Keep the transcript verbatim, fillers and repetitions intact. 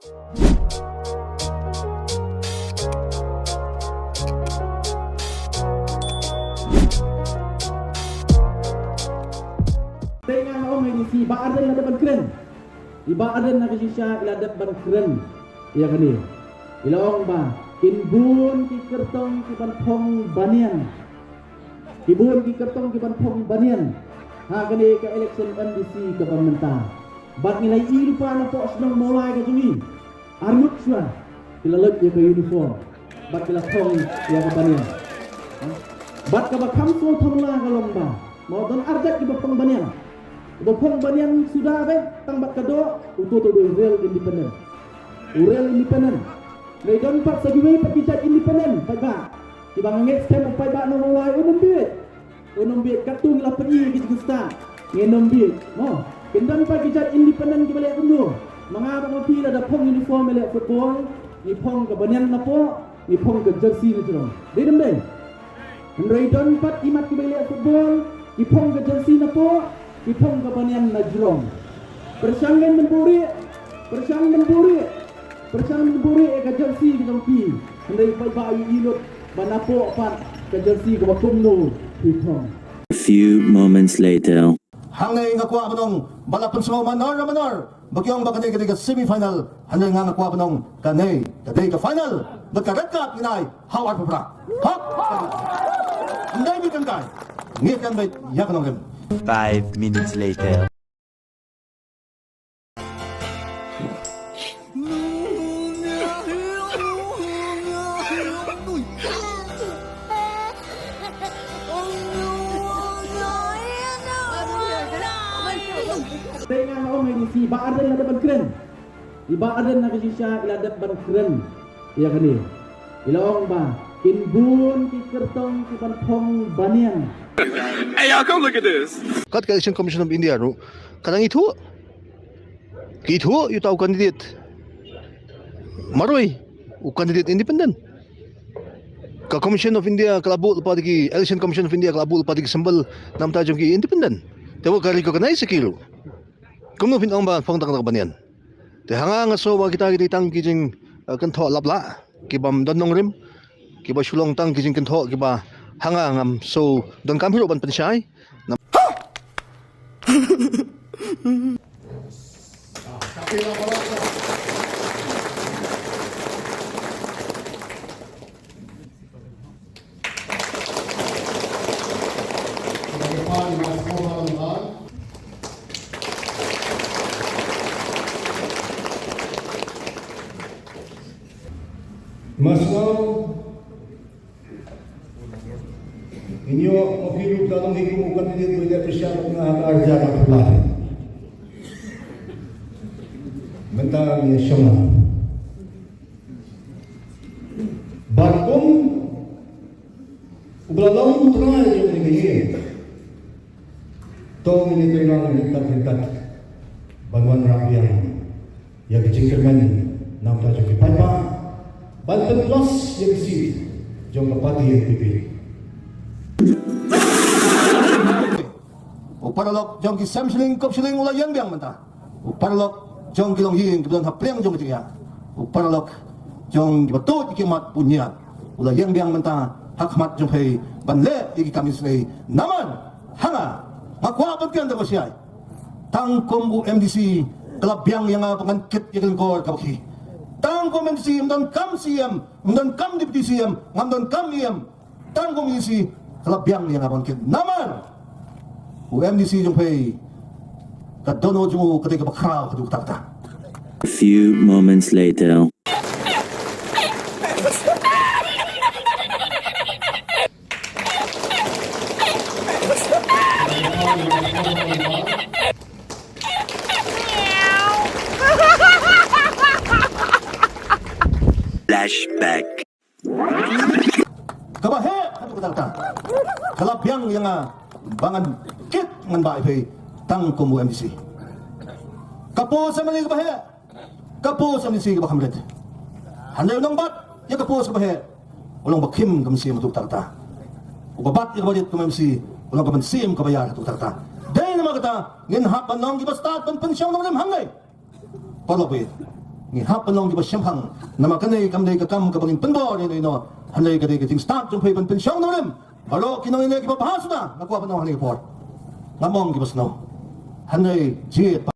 Te nga ong ïa phi, i Bah Ardent la dep ban kren. I Bah Ardent na ka shisha i la dep ban kren ïa kane. I la ong ba kin bun ki kyrtong ki ban phong banian. Ki bun ki kyrtong ki ban phong banian ha kane ka election M D C kaba mynta. Bad ngi la ïohi lypa na poh shnong Mawlai ka jong ngi, arngut shuwa ki la leit ïa ka uniform bad ki la phong ïa ka banian. Bad kaba kham sngewthuh la ka long ba, mo, don arjat kiba phong banian. Kiba phong banian suda bad tang bad ka doh, uto uto u rel independent. U rel independent. Hynrei don pat sa kiwei pat ki jait independent pat ba, kiba nga ngeit skhem u paidbah na Mawlai un ym bieit. Un ym bieit, katto ngi la pyni ki jingstad. Ngin ym bieit. Mo. Kin don pat ki jait independent kiba leh kumno. Ma nga bad ma phi lada phong uniform ïaleh football, ngi phong ka banian napoh, ngi phong ka jersey na jrong. Dei ne ym dei? Hynrei don pat ki mat kiba leh football, ngi phong ka jersey napoh, ngi phong ka banian na jrong. Pyrshang ngin mynburi, pyrshang mynburi. Pyrshang mynburi ïa ka jersey ka jong phi. Hynrei paidbah ïohi lut ba napoh pat ka jersey kaba kumno phi phong. A few moments later. Hangne nga kwah ban ong ba la pynsngew manor manor ba ki ong ba kane ka dei ka semi final. Hangne nga nga kwah ban ong kane ka dei ka final. Bad ka red card ngin ai ha u arphew phra. Hok. Ym dei beit kan kai. Ngi kan beit ïa ka nongrim. Five minutes later. Te nga ong ïa phi, i Bah Ardent la dep ban kren. I Bah Ardent na ka shisha i la dep ban kren ïa kane. I la ong ba kin bun ki kyrtong ki ban phong banian. Hey, y'all, come look at this. Kat ka Election Commission of India ruh ka dang ithuh. Ki ithuh ïa uta u candidate marwei, u candidate independent. Ka Commission of India ka la buh lypa da ki, Election Commission of India ka la buh lypa da ki symbol namar ta jong ki independent. Te wat ka recognize ïa ki ruh. Kumno phin ong ba phong tang tang banian? Te ha nga nga sngew ba kita ki dei tang ki jing, eh, kynthoh laplah, ki bym don nongrim, kiba shu long tang ki jingkynthoh kiba ha nga ngam sngew donkam hi ruh ban pynshai. Masngaw, ngi ïoh ma phi ruh ka long hi kum u candidate ba ïa pyrshah bad nga ha ka arhajar arphew lai. Mynta ngi ïa shong lang. Bad kum uba la long u trai jong kane ka ïing, to ngin ïa trei lang ryngkat ryngkat ban wanrah biang ïa ka jingkyrmen na ka bynta jong ki paidbah ban pynpluh ïa ka seat jong ka party N P P. U paralok jong ki sem shilling kop shilling u la ïeng biang mynta. U paralok jong ki longïing kiba don ha pliang jong ka jingïap. U paralok jong kiba tuid ki mat pynïap u la ïeng biang mynta ha khmat jong phi ban leh ïa ki kam isynei. Namar ha nga, nga kwah ban kren da kaba shai. Tang kum u M D C ka la biang ïa nga ba ngan kit ïa ka lyngkor kaba khih. Tang kum M D C ym don kam C M, ym don kam deputy C M, ngam don kam E M. Tang kum M D C ka la biang ïa nga ban kit. Namar u M D C jong phi ka dohnud jong u ka dei kaba khraw haduh katta katta. A few moments later. Flashback. Kaba heh haduh katta katta. Ka la biang ïa nga ba ngan kit ngan bah ïa phi tang kum u M D C. Ka post M L A kaba heh, ka post M D C kaba kham rit. Hynrei u nongbat ïa ka post kaba heh u long ba khim ka mynsiem haduh katta katta. Uba bat ïa kaba rit kum M D C u long ka mynsiem kaba ïar haduh katta katta. Dei namar kata ngin hap ban long kiba stad ban pynshong nongrim hangne. Paralok baieit, Ngi hap ban long kiba shemphang. Namar kane kam dei ka kam kaba ngin pynbor ïa ino ino. Hynrei ka dei ka jingstad jong phi ban pynshong nongrim. Baroh ki nongrim kiba bha suda nga kwah ban ong ha kane ka por. Ngam ong kiba sniew. Hynrei jied